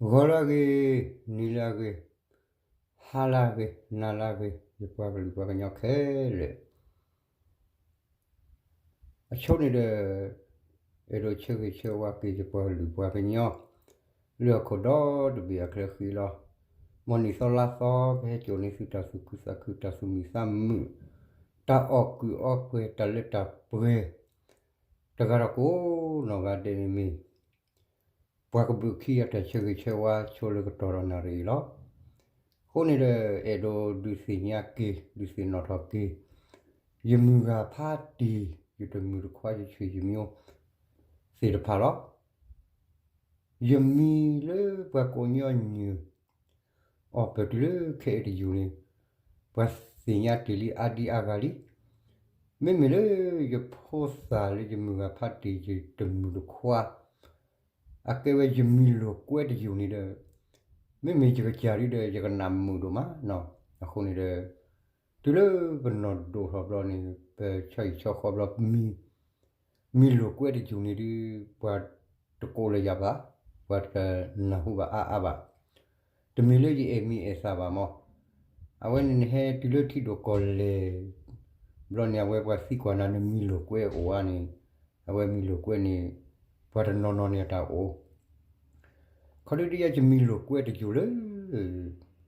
ဂီၤလၢအဂ့ၤ, နံၤလၢအဂ့ၤ, ဟါလၢအဂ့ၤ, နၤလၢအဂ့ၤ, ယပှၤကလုာ်ပှၤကညီခဲလၢာ်, အဆိန့ၣ်ဒီး အဲၣ်ဒိးဆၢဂ့ၤဆၢဝါက့ၤယပှၤကလုာ်ပှၤကညီ လၢဟီၣ်ခိၣ်ဒီတဘ့ၣ်အချၢဃံလီၤ. မ်နံၣ်သီလါသီ ကဟဲစိာ်န့ၢ်သုတၢ်သူၣ်ခုသးခု တၢ်သူၣ်မံသးမုာ်, တၢ်အီၣ်ကုၢ်အီပှဲၤ တၢ်လၢတၢ်ပှဲၤ တဂၤဒီးကိးနီၢ်ဂၤဒဲးန့ၣ်မ့ၢ် ပှၤကဘုးခံအတၢ်ဆၢဂ့ၤဆၢဝါဆိလၢကတီၢ်ဒီးနၣ်ရံၣ်အံၤလီၤ. အဃိန့ၣ်ဒီး အဲၣ်ဒိးဒုးသ့ၣ်ညါက့ၤ ဒုးသ့ၣ်နီၣ်ထီၣ်က့ၤ ယမုၢ်ဂၤဖးတံၢ် ယတမုၢ်တခွါ ယဆွေယမျိုး သ့ၣ်တဖၣ်လီၤ. ယမံၤလၢပှၤကိးညီနုၢ် အီၣ်ပၢၢ်တုၤလၢခဲအံၤတယူၢ်န့ၣ် ပှၤသ့ၣ်ညါတ့ၢ်လံအါဒံအါဂၤလံ. မ့မ့ၢ်လၢယဖိသၣ်လၢယမုၢ်ဂၤဖးတံၢ် ယတမုၢ်တခွါ အကဲဝဲယမံၤလိာ်ကွဲတယူၢ်န့ၣ်ဒီး မ့မ့ၢ်ယကစၢ်ဒုဒီး ယကနၣ်မုာ်ဒိၣ်မးနီၤ. အဃိန့ၣ်ဒီး တုၤလၢပနီၢ်ဒိၣ်ထီၣ်ဘျီန့ၣ် ပဆီဟံၣ်ဆီဃီဘျီ မံၤလိာ်ကွဲတယူၢ်န့ၣ်ဒု ပှၤတကိးလၢၤယၤဘၣ်, ပှၤတနၢ်ဟူဘၣ်အါအါဘၣ်. တမ့ၢ်လၢယအဲၣ်မံၤအဲၣ်သၣ်ဘၣ်မး, အဝဲန့ၣ်နဟဲတုၤလၢထံဒိၣ်ကီၢ်လဲၢ် ဘျီန့ၣ် အဝဲပှၤသံကွၢ်နၤ နမံၤလိာ်ကွဲအိၣ်ဧါန့ၣ်, အဝဲမံၤလိာ်ကွဲန့ၣ် ပှၤတနီၤနီၤန့ၣ်အတၢ်အိၣ် ခီဒုဒ်ယဲ ယမံၤလိာ်ကွဲတယူၢ်လၢ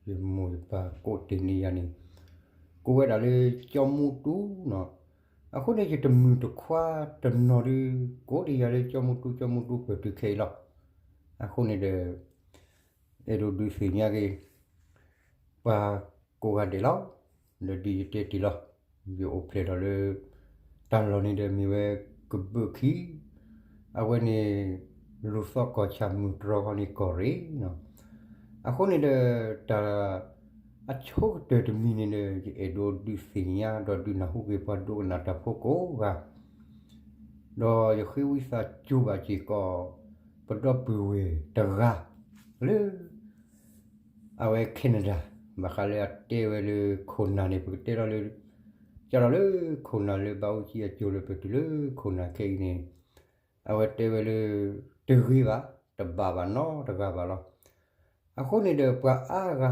ယမိၢ်ယပၢ်ကိးတ့ၢ်န့ၢ်ယၤန့ၣ် ကိးဝဲဒၣ်လၢကၠီမူတူနီၤ. အဃိန့ၣ် ယတမုၢ်တခွါတနီၤဒု ကိးတ့ၢ်ယၤလၢကၠီမူတူ ကၠီမူတူ ပၢၢ်တုၤခဲအံၤလီၤ. အဃိန့ၣ်ဒီး အဲၣ်ဒိးဒုးသ့ၣ်ညါက့ၤ ပှၤကိးဂၤဒဲးလီၤ. ဒီးဒ်ယတဲတ့ၢ်လီၤ, ယအိၣ်ဖျဲၣ်ထီၣ်လၢ တၢ်လီၢ်န့ၣ်ဒီးမ့ၢ်ဝဲကဘုးခံ, အဝဲန့ၣ် လူၤသီကီၢ်ဆၣ်မုၢ်တြီၢ်ခီန့ၣ်ကီၢ်ရ့ၣ်နီၤ. အဃိန့ၣ်ဒီး တၢ်အဆိကတၢၢ်တမံၤန့ၣ်ဒီး ယအဲၣ်ဒိးဒုးသ့ၣ်ညါဒီးဒုးနၢ်ဟူက့ၤပှၤဒိကနၣ်တၢ်ဖိကိးဂၤ ဒီးယဃ့ဝံသးစူၤဘၣ်စ့ၢ်ကီး ပဒီပုၢ်ဝဲၢ်တဂၤ လၢ အဝဲ Canada ဘၣ်ဃးလၢအတဲဝဲလၢခိၣ်နၢ်န့ၣ် ပကတဲလီၤလၢ ကၢ်လီၤလၢခိၣ်နၢ်လၢဘၣ်အူကၠံအစိၤလၢပတုၤလၢခိၣ်နၢ်ခဲအံၤန့ၣ် အဝဲတဲဝဲလၢ တဂ့ၤဘၣ်, တဘၣ်ဘၣ်နီတဂၤဘၣ်လီၤ. အဃိန့ၣ်ဒီးပှၤအါဂၤ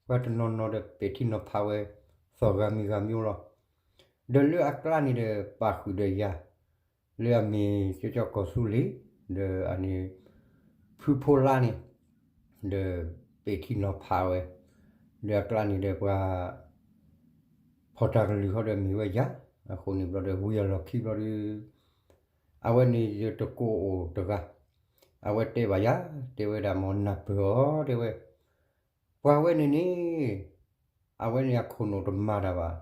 ပှၤတနီၤနီၤဒီးပဲာ်ထံနီၤဖးဝဲ သီၣ်ဂၤမံၤဂၤမံၤလီၤ. ဒီးလၢအကျါန့ၣ်ဒီးပာ်ဃုာ်ဒီးယၤ လၢအမ့ၢ်ကၠီကၠီကီၢ်သူလ့ၤ ဒီးအန့ၣ် ဖုဖိလါန့ၣ် ဒီးပဲာ်ထံနီၤဖးဝဲ လၢအကျါန့ၣ်ဒီးပှၤ ဖီၣ်တၢ်ကလုၢ်ဃီဒီးမ့ၢ်ဝဲယၤ, အဃိန့ၣ်ဘျီဒီးဝံၤအလီၢ်ခံဘျီဒီး အဝဲန့ၣ်ယတကိးအိၣ်တဂၤ, အဝဲတဲဘၣ်ယၤ, တဲဝဲဒၣ်မ့ၢ်နၢ်ပၢၢ်အီၤ တဲဝဲ ပှၤဝဲန့ၣ်န့ၣ် အဝဲန့ၣ်အခိၣ်နူာ်တမၤတၢ်ဘၣ်,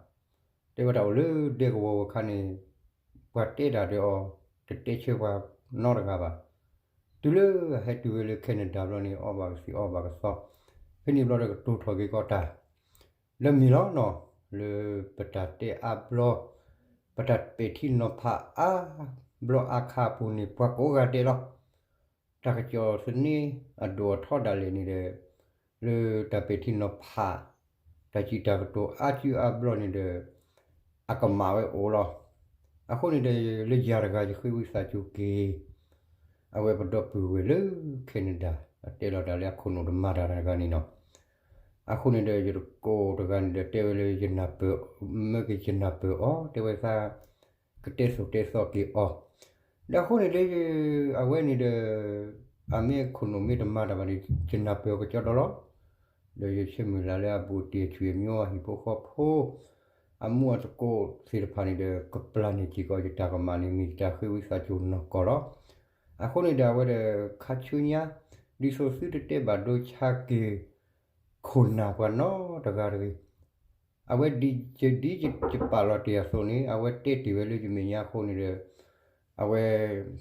တဲဝဲဒၣ်အိၣ်လၢဒဲကဝီၤဝဲခါန့ၣ် ပှၤတဲတၢ်ဒီးအီၤ တတဲဆၢပှၤနီတဂၤဘၣ်. တုၤလၢအဟဲတုၤဝဲလၢ Canada ဘျီန့ၣ် အီၣ်ဘၣ်ကသံၣ်အီၣ်ဘၣ်ကသီ, ဖဲန့ၣ်ဘျီဒီးကတိၤထီၣ်က့ၤကီးတၢ် လၢမ့ၢ်လီၤနီၤ, လၢပတၢ်တဲအါဘျီ, ပတၢ်ပဲာ်ထံနီၤဖးအါဘျီအခါအပူၤန့ၣ် ပှၤကိးဂၤဒဲးလီၤ. တၢ်ကစီၣ်သန့အဒိၣ်အထီဒၣ်လဲာ်န့ၣ်ဒီး လၢတၢ်ပဲာ်ထံနီၤဖး တၢ်စံးတၢ်ကတိၤအါစုအါဘျီန့ၣ်ဒီး အကမၣ်ဝဲအိၣ်လီၤ. အဃိန့ၣ်ဒီး လၢယၤတဂၤယဃ့ဝံသးစူၤက့ၤ အဝဲပဒီပုၢ်ဝဲၢ်လၢ Canada အတဲလီၤတၢ်လၢအခိၣ်နူာ်တမၤတၢ်တဂၤန့ၣ်နီၤ. အဃိန့ၣ်ဒီး ယတကိးတဂၤန့ၣ်ဒီးတဲဝဲလၢ ယနၢ်ပၢၢ်, မၢက့ၤယနၢ်ပၢၢ်အီၤ တဲဝဲသး ကတဲသိၣ်တဲသီက့ၤအီၤ, ဒီးအဃိန့ၣ်လၢ အဝဲန့ၣ်ဒီး အမ့ၢ်အခိၣ်နူာ်မ့ၢ်တမၤတၢ်ဘၣ်န့ၣ် ယနၢ်ပၢၢ်အီၤကကၠီဒီးလီၤ. ဒီးယဆၢမုၢ်လၢ်လၢအဘူးတံၢ်အဆွေမျိုး အဟံၣ်ဖိဃီဖိ အမူအသကိးသ့ၣ်တဖၣ်န့ၣ်ဒီး ကပျၢ်န့ၢ်စ့ၢ်ကီးယတၢ်ကမၣ်န့ၣ် မ့ၢ်ယတၢ်ဃ့ဝံသးစူၤနီၢ်ကီၢ်လီၤ. အဃိန့ၣ်ဒီးအဝဲဒီးခါဆူညါ ဒ်သိးသုတတဲဘၣ်ဒိဆါက့ၤ ခိၣ်နၢ်ပှၤနီတဂၤတဂ့ၤ. အဝဲဒ်ယပာ်လီၤတ့ၢ်အသိးန့ၣ် အဝဲတဲတ့ၢ်ဝဲလၢယမဲာ်ညါအဃိန့ၣ်ဒီး အဝဲ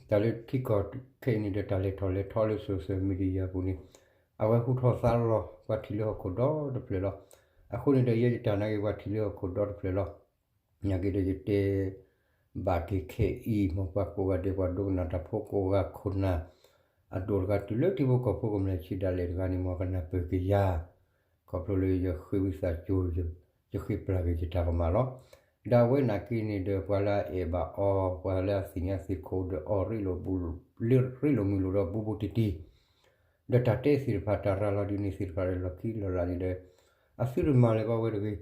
တၢ်လၢထံကီၢ်ခဲအံၤန့ၣ်ဒီး တၢ်လဲၤထီၣ်လဲၤထီလၢ social media အပူၤန့ၣ် အဝဲဟူထီၣ်သါလီၤပှၤထံၣ်လၢဟီၣ်ခိၣ်ဒီတဖျၢၣ်လီၤ. အဃိန့ၣ်ဒီး ယဲယတၢ်နာ်က့ၤပှၤထံၣ်လၢဟီၣ်ခိၣ်ဒီတဖျၢၣ်လီၤ. နာ်က့ၤဒီးယတဲ ဘၣ်က့ၤခဲအံၤ မ်ပှၤကိးဂၤဒဲး ပှၤဒိကနၣ်တၢ်ဖိကိးဂၤ ခိၣ်နၢ်အဒိၣ်တဂၤ တုၤလၢထံဖိကီၢ်ဖိကမျၢၢ်ဆံးဒၣ်လဲာ်တဂၤန့ၣ် မ်ကနၢ်ပၢၢ်က့ၤယၤ ခီဖျိလၢယဃ့ဝံသးစူၤ ယဃ့ပျၢ်က့ၤယတၢ်ကမၣ်လီၤ. ဒီးအဝဲနာ်က့ၤန့ၣ်ဒီး ပှၤလၢအအဲၣ်ဘၣ်အီၤ ပှၤလၢအသ့ၣ်ညါသ့ၣ်ခိၣ်ဒီးအီၤ ရ့လိာ်မုာ်လိာ်ဒီးဘူးဘူးတံၢ်တံၢ် ဒီးတၢ်တဲသ့ၣ်တဖၣ် တၢ်ရၤလီၤဒ်န့ၣ်သ့ၣ်တဖၣ်ဒီး လီၢ်ခံလီၢ်လၤန့ၣ်ဒီး အသုတမၤလၢၤကီးဝဲတဂ့ၤ.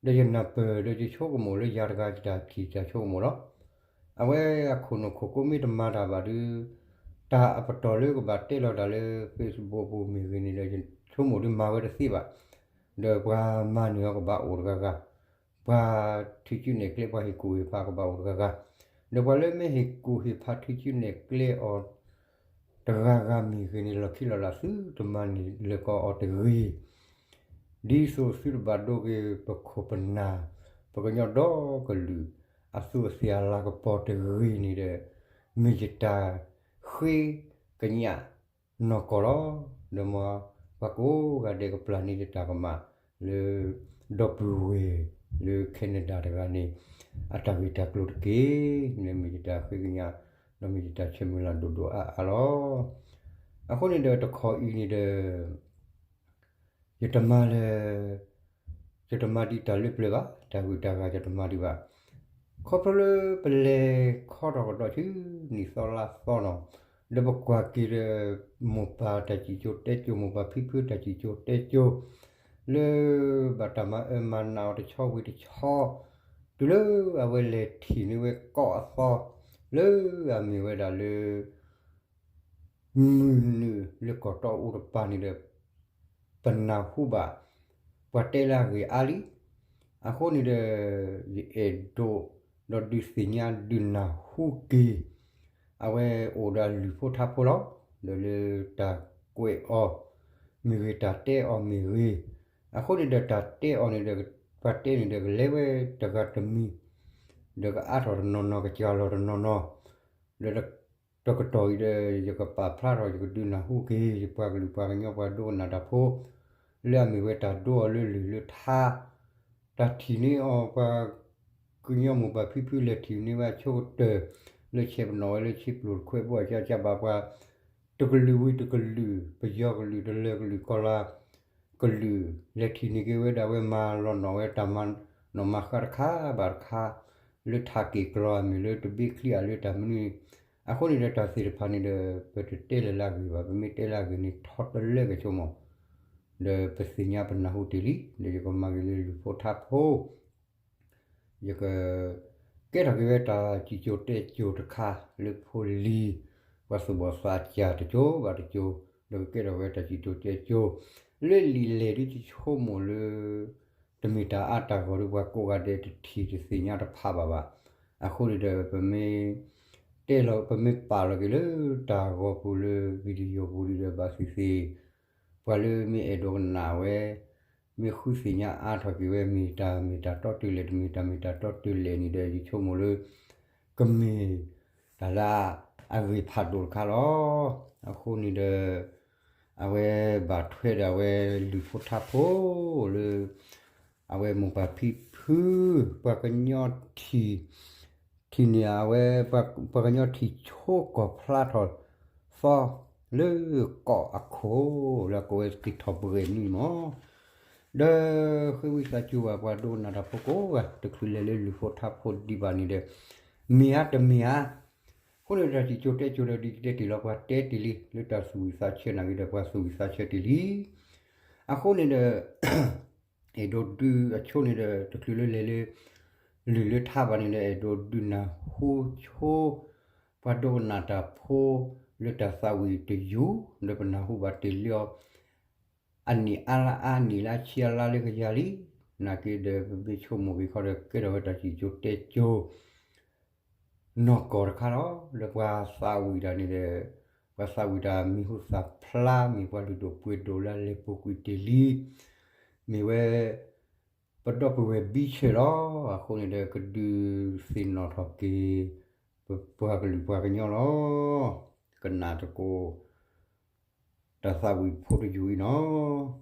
ဒီးယနၢ်ပၢၢ်ဒီးယဆိကမိၣ်လၢယၤတဂၤယတၢ်ထံၣ်တၢ်ဆိကမိၣ်လီၤ. အဝဲအခိၣ်နူာ်ခိၣ်ကိးမ့ၢ်တမၤတၢ်ဘၣ်ဒီး တၢ်အပတီၢ်လၢကဘၣ်တဲလီၤတၢ်လၢ Facebook ပူၤမ့ၢ်ဂ့ၤန့ၣ်ဒီး ယဆိကမိၣ်ဒီးမၤဝဲတသ့ဘၣ်. ဒီးပှၤမၤန့ၢ်အီၤကဘၣ်အိၣ်တဂၤဂၤ, ပှၤထုးစုနဲၣ်ကျဲ ပှၤဟ့ၣ်ကူၣ်ဟ့ၣ်ဖးကဘၣ်အိၣ်တဂၤဂၤ, ဒီးပှၤလၢမ့ၢ်ဟ့ၣ်ကူၣ်ဟ့ၣ်ဖးထုးစုနဲၣ်ကျဲအီၤ တဂၤဂၤမ့ၢ်ဂ့ၤန့ၣ် လီၢ်ခံလီၢ်လၤ သုတမၤန့ၢ်လၢၤကီးအီၤတဂ့ၤ. ဒ်သိးသုတဘၣ်ဒိက့ၤပခိၣ်ပနၢ် ပကညီဒီကလုာ် အသူးအသ့ၣ်အလၤကပီၤတဂ့ၤန့ၣ်ဒီး မ့ၢ်ယတၢ်ဃ့ကညးနီၢ်ကီၢ်လီၤ. ဒီးမ်ပှၤကိးဂၤဒဲးကပျၢ်န့ၢ်ယတၢ်ကမၣ်လၢ ဒီပုၢ်ဝဲၢ်လၢ Canada တဂၤန့ၣ် အတၢ်ဂ့ၢ်တၢ်ကျိၤတက့ၢ်. မ့ၢ်ယတၢ်ဃ့ကညး ဒီးမ့ၢ်ယတၢ်ဆၢမုၢ်လၢ်ဒိၣ်ဒိၣ်အါအါလီၤ. အဃိန့ၣ်ဒီးတခီအံၤန့ၣ်ဒီး ယတမၤလၢ ယတမၤဒံးတၢ်လၢပျၢၤဘၣ်, တၢ်ဂုၤတၢ်ဂၤယတမၤဒံးဘၣ်. ခီဖျိလၢပလဲၤခီထီၣ်ကဒီးဆူနံၣ်သီလါသီနီၤ, ဒီးပကွၢ်က့ၤဒီး မိၢ်ပၢ်တၢ်စံၣ်စိၤတဲစိၤ မိၢ်ပၢ်ဖံဖုတၢ်စံၣ်စိၤတဲစိၤ လၢဘၣ်တၢ်မၤအၢမၤနးအီၤတဆီဝံၤတဆီ, တုၤလၢအဝဲလဲၤထံၣ်န့ၢ်ဝဲကီၢ်အသီ လၢအမ့ၢ်ဝဲဒၣ်လၢ မုၢ်နုာ်လၢကီၢ်တီအိၣ်တပၤန့ၣ်ဒီး ပနၢ်ဟူဘၣ် ပှၤတဲလၢအဂ့ၢ်အါလံ. အဃိန့ၣ်ဒီး ယအဲၣ်ဒိး ဒီးဒုးသ့ၣ်ညါဒုးနၢ်ဟူက့ၤ အဝဲအိၣ်ဒီးအလုၢ်ဖိထါဖိလီၤ. ဒီးလၢတၢ်ကွဲးအီၤမ့ၢ်ဂ့ၤ တၢ်တဲအီၤမ့ၢ်ဂ့ၤ, အဃိန့ၣ်ဒီးတၢ်တဲအီၤန့ၣ်ဒီး ပှၤတဲန့ၣ်ဒီး ကလဲၤဝဲတဂၤတမံၤ, ဒီးကအါထီၣ်တနီၤနီၤ ကစှၤလီၤတနီၤနီၤ, ဒီး တကတီၢ်အံၤဒီး ယကပာ်ဖျါထီၣ် ယကဒုးနၢ်ဟူက့ၤ ယပှၤကလုာ်ပှၤကညီပှၤဒိကနၣ်တၢ်ဖိ လၢအမ့ၢ်ဝဲတၢ်ဒိအီၤလၢလုၢ်လၢထါ, တၢ်ထံၣ်န့ၢ်အီၤ ပှၤကညီမိၢ်ပၢ်ဖံဖု လဲၤထံၣ်န့ၢ်ဝဲအဆိကတၢၢ် လၢဆဲးပနီၣ်ဝဲလၢဆံပျိၢ်တခွဲးဘိ အကၢကၢဘၣ်ပှၤ တကလုာ်ဝံၤတကလုာ် ပယီၤကလုာ် တလၢၤကလုာ် ကီၢ်လၤကလုာ် လဲၤထံၣ်န့ၢ်က့ၤဝဲဒၣ်ဝဲမၤလီၤနီၣ်ဝဲတၢ်မၤနီၣ်မၤဃါတခါဘၣ်တခါ လၢထးက့ၣ်ကျီအမ့ၢ် လၢတဘ့ချံအလၢတၢ်မနုၤန့ၣ်, အဃိန့ၣ်ဒီးတၢ်သ့ၣ်တဖၣ်န့ၣ်ဒီး ပတတဲလၢၤလၢအဂ့ၢ်ဘၣ်, ပမ့ၢ်တဲလၢအဂ့ၢ်န့ၣ် ထီတလၢကဆိကမိၣ်, ဒီးပသ့ၣ်ညါပနၢ်ဟူတ့ၢ်လံ, ဒီးယကမၤဂ့ၤလၢလုၢ်ဖိထါဖိ ယက ကဲထီၣ်က့ၤဝဲတၢ်စံၣ်စိၤတဲစိၤတခါလၢဖိလံၤ, ပှၤသူၣ်ဘီၣ်သးစၢ်တစိၤဘၣ်တစိၤ, ဒီးကကဲထီၣ်ဝဲတၢ်စံၣ်စိၤတဲစိၤ, လၢလံာ်လဲၢ်ဒ်ယဆိကမိၣ်လၢ တမ့ၢ်တၢ်အါတၢ်ဂီၢ်ဒီး ပှၤကိးဂၤဒဲးတထံၣ်တသ့ၣ်ညါတဖးဘၣ်ဘၣ်. အဃိန့ၣ်ဒီး ပမ့ၢ်တဲလီၤ ပမ့ၢ်ပာ်လီၤက့ၤလၢတၢ်ဂီၤပူၤလၢ video ပူၤဒီး ဘၣ်သ့ၣ်သ့ၣ် ပှၤလၢမ့ၢ်အဲၣ်ဒိးကနၣ်ဝဲ မ့ၢ်ဃုသ့ၣ်ညါအါထီၣ်က့ၤဝဲ မ့ၢ်တၢ်မ့ၢ်တၢ်တီတုၤလဲၣ် တမ့ၢ်တၢ်မ့ၢ်တၢ်တီတုၤလဲၣ်န့ၣ်ဒီး ယဆိကမိၣ်လၢ ကမ့ၢ်တၢ်လၢအဂ့ၤဖးဒိၣ်တခါလီၤ. အဃိန့ၣ်ဒီး အဝဲဘၣ်ထွဲဒီးအဝဲလုၢ်ဖိထါဖိလၢ အဝဲမိၢ်ပၢ်ဖံဖု ပှၤကညီထံၣ် ထံၣ်န့ၢ်အဝဲ ပှၤကညီထံၣ်ဆိကီၢ်ဖျါထီၣ်သီ လၢကီၢ်အခိၣ် လၢအကိးဝဲက့ၤထီၣ်ပဂဲၤနွံမး, ဒီးဃ့ဝံသးစူၤဘၣ်ပှၤဒိကနၣ်တၢ်ဖိကိးဂၤ တချုးလဲၤလၢလုၢ်ဖိထါဖိဒံးဘၣ်န့ၣ်ဒီး မ့ၢ်ဧါတမ့ၢ်ဧါ, အဃိန့ၣ်တၢ်စံၣ်စိၤတဲစိၤဒီး ဒ်ယတဲတ့ၢ်လီၤ ပှၤတဲတ့ၢ်လံ လၢတၢ်သူၣ်ဝံၣ်သးဆၢနာ်က့ဒီး ပှၤသူၣ်ဝံၣ်သးဆၢတ့ၢ်လံ. အဃိန့ၣ်ဒီး အဲၣ်ဒိးဒုးအဆိန့ၣ်ဒီး တချုးလၢလဲၤလၢ လုၢ်လၢထါဘၣ်န့ၣ်ဒီး အဲၣ်ဒိးဒုးနၢ်ဟူဆိ ပှၤဒိကနၣ်တၢ်ဖိ လၢတၢ်သးဝံၣ်တယုၢ် ဒီးပနၢ်ဟူဘၣ်တ့ၢ်လံအီၤ အနံၣ်အါလါအါ နံၣ်လါဆံအါလါလၢကယၤလံ. နာ်က့ဒီး ပမ့ၢ်ဆိကမိၣ်က့ၤခီဒီး ကဲထီၣ်ဝဲတၢ်စံၣ်စိၤတဲစိၤ နီၢ်ကီၢ်တခါလီၤ. ဒီးပှၤသးဝံၣ်တၢ်န့ၣ်ဒီး ပှၤသးဝံၣ်တၢ်မံၤဟူသၣ်ဖျါ မ့ၢ်ပှၤလုၢ်ဒိၣ်ပှ့ၤဒိၣ်လၢအလဲၤပူၤကွံာ်တ့ၢ်လံ, မ့ၢ်ဝဲ ပဒီပုၢ်ဝဲၢ်ဘံဆၢၣ်လီၤ. အဃိန့ၣ်ဒီး ကဒုးသ့ၣ်နီၣ်ထီၣ်က့ၤ ပပှၤကလုာ်ပှၤကညီလီၤ. ကနၣ်သကိး တၢ်သးဝံၣ်ဖိတယုၢ်အံၤနီၤ.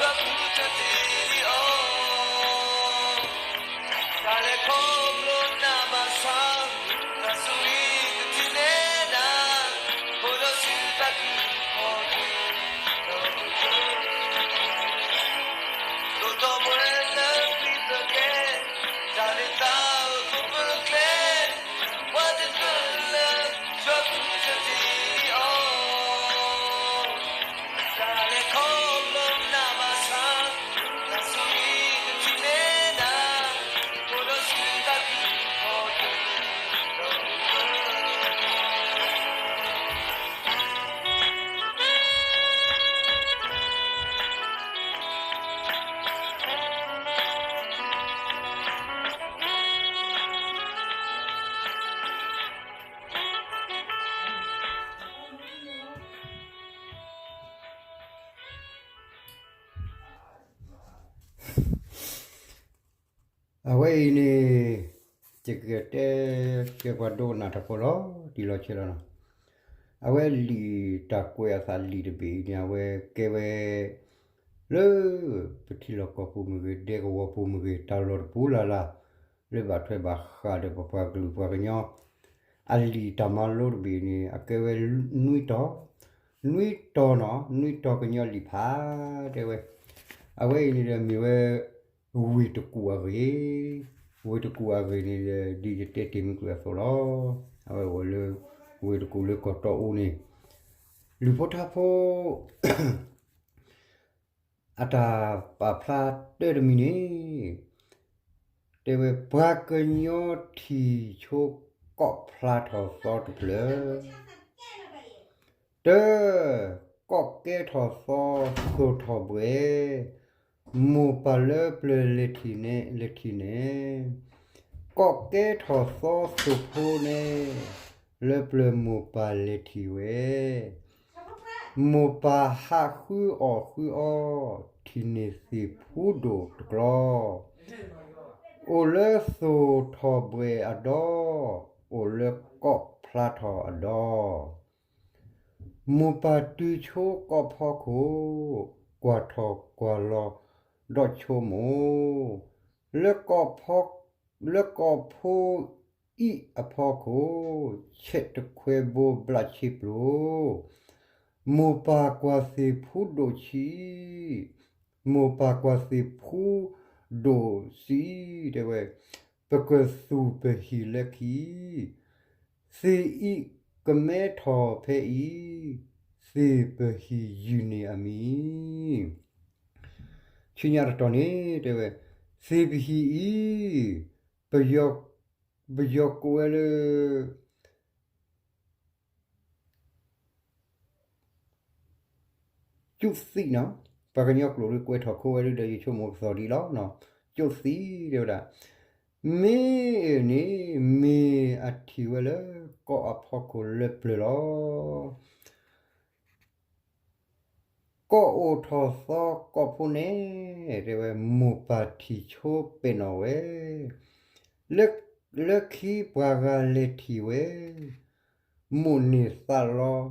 တၢ်လဲၤခီဖျိနၤဘၣ်ဆၣ်, တၢ်ဆိၣ်ဂ့ၤကထံၣ်န့ၢ်နၤ, အိၣ်ဒီးစုတၢ်ကံၢ်ခီၣ်က့ၤ, ဒိၣ်ထီၣ်ပှဲၤလၢပျံၤပျဲၢ်, တၢ်လၢတၢ်အိၣ်ဖှိၣ်ပကျဲ, ပှၤတဒၢလၢ ကၠီသူတသ့အီၤ, တၢ်လဲၤခီဖျိနၤဘၣ်ဆၣ်, တၢ်ဆိၣ်ဂ့ၤကထံၣ်န့ၢ်နၤ, အိၣ်ဒီးစုတၢ်ကံၢ်ခီၣ်က့ၤ အဝဲအံၤန့ၣ် ယကတဲ ကဲပှၤဒိကနၣ်တၢ်ဖိလီၤတံၢ်လီၤဆဲးလီၤနီၤ. အဝဲလံာ်တၢ်ကွဲးအသးလံာ်တဘ့ၣ်အံၤန့ၣ် အဝဲကဲဝဲ လၢ ပထံလီၢ်ကီၢ်ပူၤမ့ၢ်ဂ့ၤ ဒဲကဝီၤပူၤမ့ၢ်ဂ့ၤ တၢ်လီၢ်တပူၤလၢ်လၢ် လၢဘၣ်ထွဲဘၣ်ဃးဒီးပပှၤကလုာ်ပှၤကညီ အလံာ်တၢ်မၤလိတဘ့ၣ်န့ၣ် အကဲဝဲနွံတီၤ, နွံတီၤနီၤ နွံတီၤကညီလံာ်ဖး တဲဝဲ, အဝဲအံၤန့ၣ်ဒီးမ့ၢ်ဝဲ ဝ့ၢ်တကူၣ်အဂ့ၢ်, ဝ့ၢ်တကူၣ်အဂ့ၢ်န့ၣ်ဒီး ဒ်ယတဲတ့ၢ်မုၢ်ကွံာ်အသိးလီၤ. အဝဲအိၣ်လၢ ဝ့ၢ်တကူၣ်လၢကီၢ်တီအူန့ၣ် လုၢ်ဖိထါဖိ အတၢ်ပာ်ဖျါတၢ်တမံၤန့ၣ် တဲဝဲ ပှၤကညီထံၣ်ဆိကီၢ်ဖျါထီၣ်သီတဖျၢၣ်, တၢ, ကီၢ်ကဲထီၣ်သီ သိၣ်ထီၣ်ဘှဲၣ်, မိၢ်ပၢ်လၢပျၢၤလဲၤထံၣ်န့ၣ်, လဲၤထံၣ်န့ၣ်, ကီၢ်ကဲထီၣ်သီသိၣ်ဖိန့ၣ် လၢပျၢၤမိၢ်ပၢ်လဲၤထံၣ်ဝဲ, မိၢ်ပၢ်ဟးဃုအီၣ်ဃုအီ ထံၣ်န့ၢ်သ့ၣ်ဖူဒိၣ်တကျီ, အိၣ်လၢသိၣ်ထီၣ်ဘှဲၣ်အဒီ, အိၣ်လၢကီၢ်ဖျါထီၣ်အဒီ မိၢ်ပၢ်တုၤဆိကီၢ်ဖီခိၣ်, ကွၢ်ထီၣ်ကွၢ်လီၤဒီးဆိကမိၣ်, လၢကီၢ်ဖီ, လၢကီၢ်ဖိအံၤအဖီခိၣ်, ဆဲးတခွဲဘိဘျးဆ့ပျိ, မိၢ်ပၢ်ကွၢ်သ့ၣ်ဖူဒိၣ်ဆံး, မိၢ်ပၢ်ကွၢ်သ့ၣ်ဖူဒိၣ်ဆံး, တဲဝဲ, ပကသူၣ်ပဟံၣ်လၢခံ သ့ၣ်အံၤကမဲထီၣ်ဖဲအံၤ, သ့ၣ်ပဟံၣ်ယုၢ်န့ၢ်အမံၤ, ဆူညါတတီၤန့ၣ် တဲဝဲ, သ့ၣ်ပဟံၣ်အံၤ, ပယီၤ, ပယီၤကိးဝဲလၢ ကၠိသံးနီၤ, ပှၤကညီကျိာ်လၢကွဲးထီၣ်ခိဝဲဒၣ်ဒီး ယဆိကမိၣ်ပသီၣ်ဒံးလီၤ, ကၠိသံးတဲဝဲဒၣ်, မ့ၢ်အန့ၣ် မ့ၢ်အထံၣ်ဝဲလၢကီၢ်အဖီခိၣ်လၢပျၢၤလီၤ. ကီၢ်အိၣ်ထီၣ်သီကီၢ်ဖိန့ၣ်, တဲဝဲ, မိၢ်ပၢ်ထံၣ်ဆိပဲာ်နီၣ်ဝဲ, လၢ, လၢခံပှၤဂၤလဲၤထံၣ်ဝဲ, မိၣ်န့ၢ်သးလီ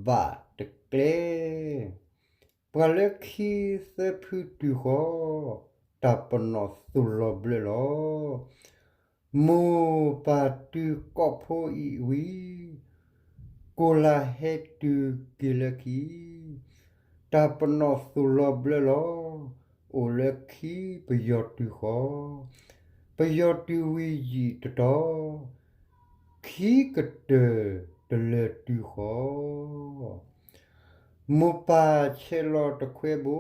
ဘၣ်တကျဲ, ပှၤလၢခံသၢဖုတုၤဃီ, တၢ်ပနီၣ်သူၣ်လီၤဘျၢလီၤ. မိၢ်ပၢ်တုၤကီၢ်ဖိအံၤဝံၤ, ကိၢ်လၢ်ဟဲတုၤက့ၤလၢခံ, တၢ်ပနီၣ်သူၣ်လီၤဘျၢလီၤ, အိၣ်လၢခံပယီၤတုၤဃီ, ပယီၤတုၤဝံၤယံာ်တတီၤ, ခံကတၢၢ်တလၢာ်တုၤဃီ မိၢ်ပၢ်ဆဲးလီၤတခွဲဘိ,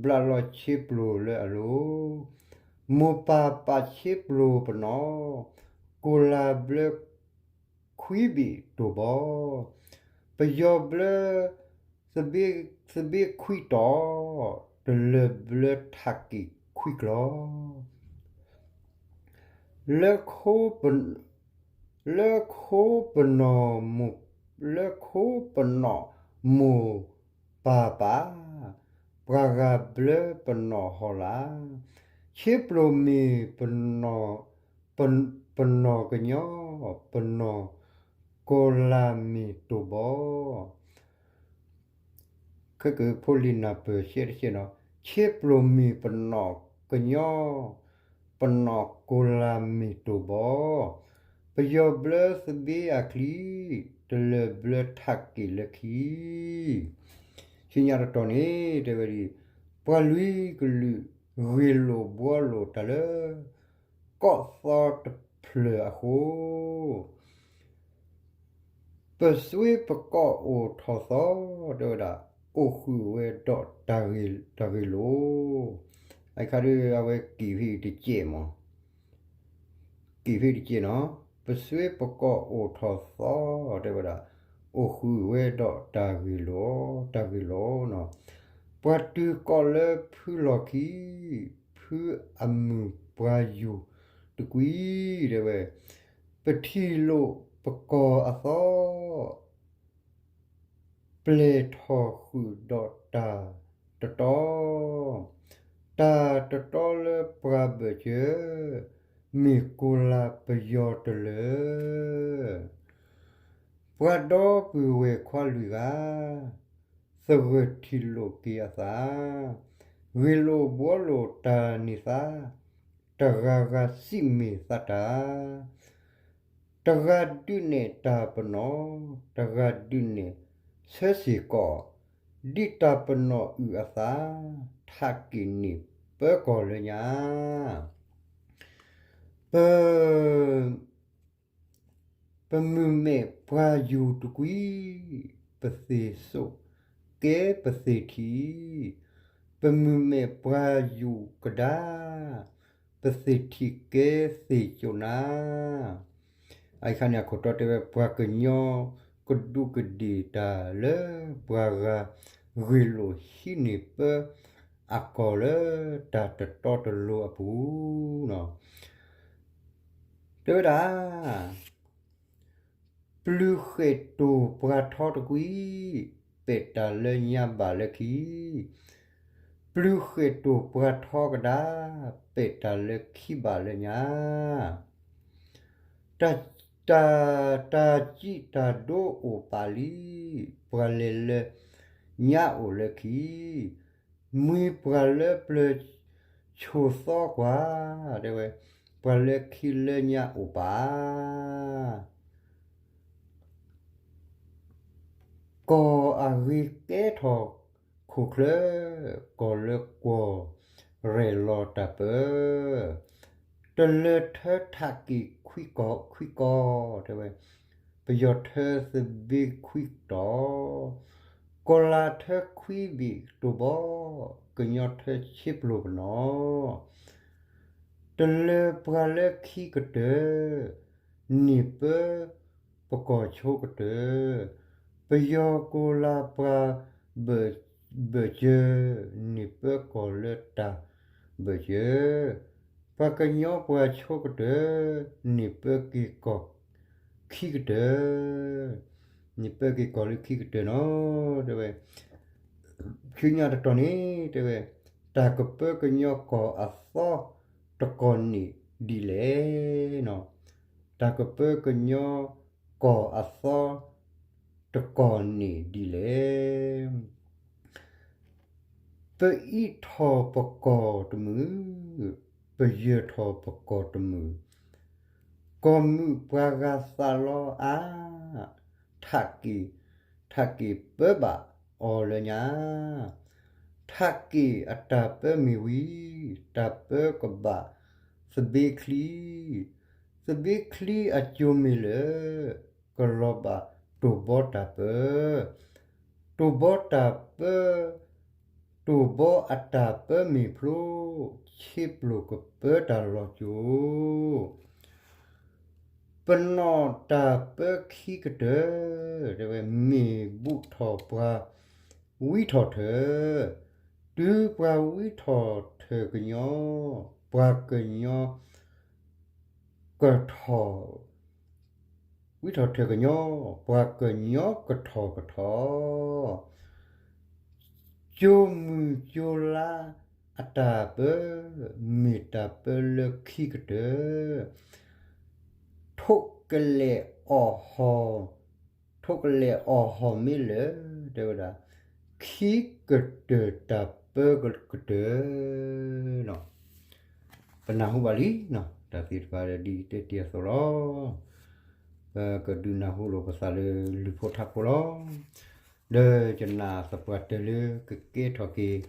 ဘျးလီၤဆ့ပျိလၢအလိၤ, မိၢ်ပၢ်ပာ်ဆ့ပျိပနီၣ်, ကိၢ်လၢ်ဘျၢခွံဘ့ၣ်တိၢ်ဘီ, ပယီၤဘျၢသဘ့ၣ်ခွံတီၤ, တလၢာ်ဘျၢထးက့ၣ်ခွံကျီ လၢခိ, လၢခိပနီၣ်, လၢခိပနီၣ်မိၢ်ပၢ်ပၢ်, ပှၤဂၤဘျၢပနီၣ်ဟီၣ်လာ်, ဆ့ပျိမ့ၢ်ပနီၣ်, ပနီၣ်ကညီ, ပနီၣ်ကိၢ်လၢ်မ့ၢ်တိၢ်ဘီ ခ ခဲကဖိလံၤနၢ်ပၢၢ်ရှဲတရှဲနီၤ, ဆ့ပျိမ့ၢ်ပနီၣ်ကညီ, ပနီၣ်ကိလၤမ့ၢ်တိၢ်ဘီ, ပယီၤဘျၢသဘ့အချံ, တလၢၢ်ဘျၢထးက့ၣ်လၢခံ ဆူညါတတီၤန့ၣ် တဲဝဲဒ်အံၤ, ပှၤလွံၢ်ကလုာ်ဂ့ၢ်လိာ်ဘှီလိာ်တၢ်လၢ ကီၢ်သီတဖျၢၣ်အဃိ, ပစွ့ပကိးအိၣ်ထီၣ်သီ, တဲဝဲဒၣ်, အိၣ်ဃုာ်ဝဲဒီးတၢ်ဂ့ၢ်လိာ်, အခါဒုးအဝဲက့ၤဖဲတကဲးမး က့ၤဖဲတကဲးနီၤ, ပစွ့ပကိးအိၣ်ထီၣ်သီ, တဲဝဲဒၣ်, အိၣ်ဃုာ်ဝဲဒီးတၢ်ဂ့ၢ်လိာ်, တၢ်ဂ့ၢ်လိာ်နီၤ, ပှၤတုၤကိးလၢဖုလီၢ်ခံ, ဖုအမုၢ်ပှၤယူၤတကွံ, တဲဝဲ, ပထံၣ်လိာ်ပကိးအသီ ပျဲၢ်ထီၣ်ဃုာ်ဒီးတၢ်တတီ, တၢ်တတီလၢပှၤဘၢၣ်စၢၤ, မ့ၢ်ကိလၤပယီၤတလၢာ်, ပှၤဒီပုၢ်ဝဲၢ်ခွါလွံၢ်ဂၤ, သဂၢၢ်ထံၣ်လိာ်က့ၤအသး, ဂ့ၢ်လိာ်ဘှီလိာ်တၢ်န့ၢ်သါ, တဂၤဂၤစံးမ့ၢ်သးတၢ် တဂၤဒုးနဲၣ်တၢ်ပနီၣ်, တဂၤဒုးနဲၣ်ဆၢစ့ၢ်ကီး, ဒ်တၢ်ပနီၣ်အုၣ်အသး, ထးက့ၣ်န့ၣ်ပၢကီၢ်လၢညါ, ပ ပမုၢ်မဲာ်ပှၤယူၤတကွံ, ပသ့ၣ်စိကဲပသ့ၣ်ထံး, ပမုၢ်မဲာ်ပှၤယူၤကဒါ, ပသ့ၣ်ထံးကဲသ့ၣ်ကၠိနၤ, အခါန့ၣ်အခိၣ်တီတဲဝဲ ပှၤကညီကဒူးကဒ့ၣ်တၢ်လၢပှၤဂၤဂ့ၢ်လိာ်ဟံးန့ၢ်ပၢအကီၢ်လၢတၢ်တတီတလိၤအပူၤနီၤ, တဲဝဲဒၣ် ပျုၤဃဲၣ်တိၢ်ပှၤထီတကွံ, ပဲာ်တၢ်လၢညါဘၣ်လၢခံ, ပျုၤဃဲၣ်တိၢ်ပှၤထီကဒါ, ပဲာ်တၢ်လၢခံဘၣ်လၢညါ, တၢ် တၢ် တၢ်စံးတၢ်ဒိအိၣ်ပာ်လံ, ပှၤလဲၤလၢညါအိၣ်လၢခံ, မှံပှၤလၢပျၢၤဆိၣ်သီကွၢ်, တဲဝဲ, ပှၤလၢခံလၢညါအိၣ်ပာ် ကီၢ်အဂ့ၤကဲထီၣ်ခိၣ်ချၢ, ကီၢ်လၢကွီၢ်ရဲၣ်လီၤတၢ်ပၢ, တလၢထၢထးက့ၣ်ခွံကီၢ်, ခွံကီၢ်, တဲဝဲ, ပယီၤထၢသဘ့ခွံတီၤ, ကီၤလၤထၢခွံဘ့ၣ်တိၢ်ဘီ, ကညီထၢဆ့ပျိပနီၣ် တလၢပှၤလၢခံကတၢၢ်, န့ၢ်ပၢပကီၢ်ဆိကတၢၢ်, ပယီၤကိၤလၤပှၤဘၢၣ်စၢၤ, န့ၢ်ပၢကီၢ်လၢတၢ်ဘၢၣ်စၢၤ, ပှၤကညီပှၤဆိကတၢၢ်, န့ၢ်ပၢက့ၤကီၢ်ခံကတၢၢ်, န့ၢ်ပၢက့ၤကီၢ်လၢခံကတၢၢ်နီၤ, တဲဝဲ ဆူညါတတီၤန့ၣ် တဲဝဲ, တၢ်ကပၢကညီကီၢ်အသီတကီၢ်န့ၣ်ဒ်လဲၣ်နီၤ, တၢ်ကပၢကညီကီၢ်အသီတကီၢ်န့ၣ်ဒ်လဲၣ်. ပအံးထီၣ်ပကီၢ်တမုာ်, ပယၢၤထီၣ်ပကီၢ်တမုာ်, ကီၢ်မုၢ်ပှၤဂၤသးလီအါ, ထးက့ၣ်, ထးက့ၣ်ပၢဘၣ်အီၤလၢညါ, ထးက့ၣ်အတၢ်ပၢမ့ၢ်ဝံၤ, တၢ်ပၢကဘၣ်သဘ့ချံ, သဘ့ချံအစိၤမ့ၢ်လၢာ်, ကလီၤဘၣ်တိၢ်ဘီတၢ်ပၢ, တိၢ်ဘီတၢ်ပၢ, တိၢ်ဘီအတၢ်ပၢမ့ၢ်ဖျိ, ဆ့ပျိၢ်ကပၢတၢ်လီၤစိၤ ပနီၣ်တၢ်ပၢခံကတၢၢ်, တဲဝဲ မ့ၢ်ဘူးထီၣ်ပှၤဝံထီၣ်ထၢၣ်, တုၤပှၤဝံထီၣ်ထၢၣ်ကညီ, ပှၤကညီကထီၣ်, ဝံထီၣ်ထၢၣ်ကညီ, ပှၤကညီကထီၣ်ကထီၣ် ကၠိမုၢ်ကၠိလါအတၢ်ပၢ, မ့ၢ်တၢ်ပၢလၢခံကတၢၢ်, ထိးကလဲာ်အီၣ်ဟီၣ်, ထိးကလဲာ်အီၣ်ဟီၣ်မ့ၢ်လၢာ်, တဲဝဲဒၣ်, ခံကတၢၢ်တၢ်ပၢကတၢၢ်နီၤ, ပနၢ်ဟူဘၣ်လံနီၤ, တၢ်သ့ၣ်တဖၣ်ဒီးဒ်တဲတ့ၢ်အသိးလီၤ. ပကဒုးနၢ်ဟူလိာ်ပသးလၢလုၢ်ဖိထါဖိလီၤ. ဒီးယနာ်သပှၢ်တၢၢ်လၢကကဲထီၣ်က့ၤ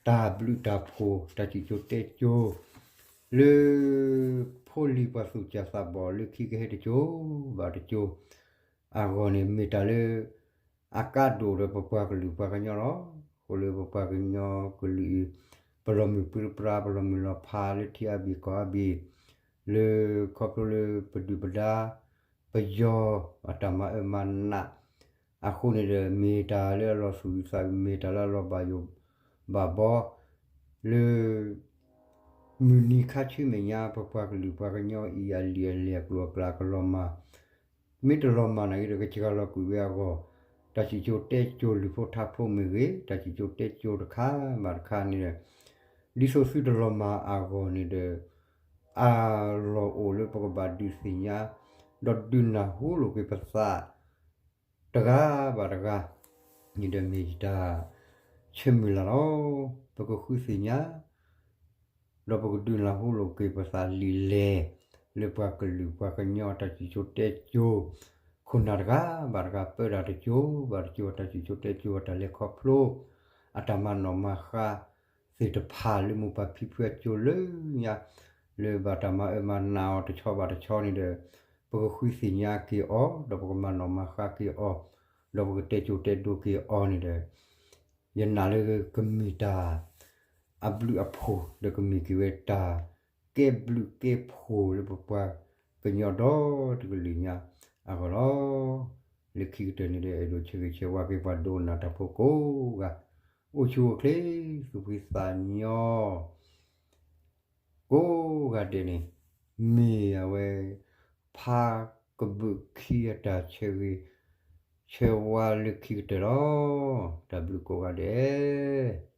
တၢ်ဘျုးတၢ်ဖှိၣ် တၢ်စံၣ်ကၠိတဲကၠိ လၢ ဖိလံၤပှၤသူၣ်စၢ်သးဘီၣ်လၢခံကဟဲတကၠိဘၣ်တကၠိ အဂီၢ်န့ၣ် မ့ၢ်တၢ်လၢ အကါဒိၣ်ဒီးပပှၤကလုာ်ပှၤကညီလီၤ. အဃိလၢပပှၤကညီကလုာ်အံၤ ပလီၤမုၢ်ပြံပြါ ပလီၤမုၢ်လီၤဖးလၢထံအါဘ့ၣ်ကီၢ်အါဘ့ၣ် လၢခီဖျိလၢပဒုၣ်ပဒါ ပယီၤအတၢ်မၤအၢမၤနး အဃိန့ၣ်ဒီး မ့ၢ်တၢ်လၢအလီၤသူၣ်အုးသးအုး မ့ၢ်တၢ်လၢအလီၤဘၣ်ယိၣ်ဘၣ်ဘီ လၢ မုၢ်နံၤခါဆူမဲာ်ညါ ပပှၤကလုာ်ပှၤကညီအံၤ အလံာ်အလဲၢ်အကျိၤအကျဲကလီၤမၢ်, မ့ၢ်တလီၤမၢ်နာ်က့ဒီး ကစှၤလီၤကွံာ်ဝဲအဂီၢ်, တၢ်စံၣ်ကၠိတဲကၠိလုၢ်ဖိထါဖိမ့ၢ်ဂ့ၤ, တၢ်စံၣ်ကၠိတဲကၠိတခါဘၣ်တခါန့ၣ်ဒီး ဒ်သိးသုတလီၤမၢ်အဂီၢ်န့ၣ်ဒီး အလီၢ်အိၣ်လၢပကဘၣ်ဒုးသ့ၣ်ညါ ဒီးဒုးနၢ်ဟူလိာ်က့ၤပသး တဂၤဘၣ်တဂၤ န့ၣ်ဒီးမ့ၢ်ယတၢ်ဆၢမုၢ်လၢ်လီၤ. ပကဃုသ့ၣ်ညါ ဒီးပကဒုးနၢ်ဟူလိာ်က့ၤပသးလံာ်လဲၢ် လၢပှၤကလုာ်ပှၤကညီတၢ်စံၣ်ကၠိတဲကၠိ ခိၣ်နၢ်တဂၤဘၣ်တဂၤ ပၢတၢ်တကၠိဘၣ်တကၠိ တၢ်စံၣ်ကၠိတဲကၠိအတၢ်လဲၤခီဖျိ အတၢ်မၤနီၣ်မၤဃါသ့ၣ်တဖၣ်လၢမိၢ်ပၢ်ဖံဖုအကၠိလၢညါ လၢဘၣ်တၢ်မၤအၢမၤနးအီၤတဆီဘၣ်တဆီန့ၣ်ဒီး ပကဃုသ့ၣ်ညါက့ၤအီၤ ဒီးပကမၤနီၣ်မၤဃါက့ၤအီၤ ဒီးပကတဲကၠိတဲဒိက့ၤအီၤန့ၣ်ဒီး ယနာ်လၢကမ့ၢ်တၢ် အဘျုးအဖှိၣ် ဒီးကမ့ၢ်က့ၤဝဲတၢ် ကဲဘျုးကဲဖှိၣ်လၢပပှၤကညီဒီတကလုာ်ညါအဂီၢ်လီၤ. လၢခံကတၢၢ်န့ၣ်ဒီး အဲၣ်ဒိးဆၢဂ့ၤဆၢဝါက့ၤပှၤဒိကနၣ်တၢ်ဖိကိးဂၤ အိၣ်ဆူၣ်အိၣ်ချ့ သူၣ်ဖှံသးညီ ကိးဂၤဒဲးန့ၣ် မ့ၢ်အဝဲ ဖးကဘုးခံအတၢ်ဆၢဂ့ၤ ဆၢဝါလၢခံကတၢၢ်လီၤ. တၢ်ဘျုးကိးဂၤဒဲး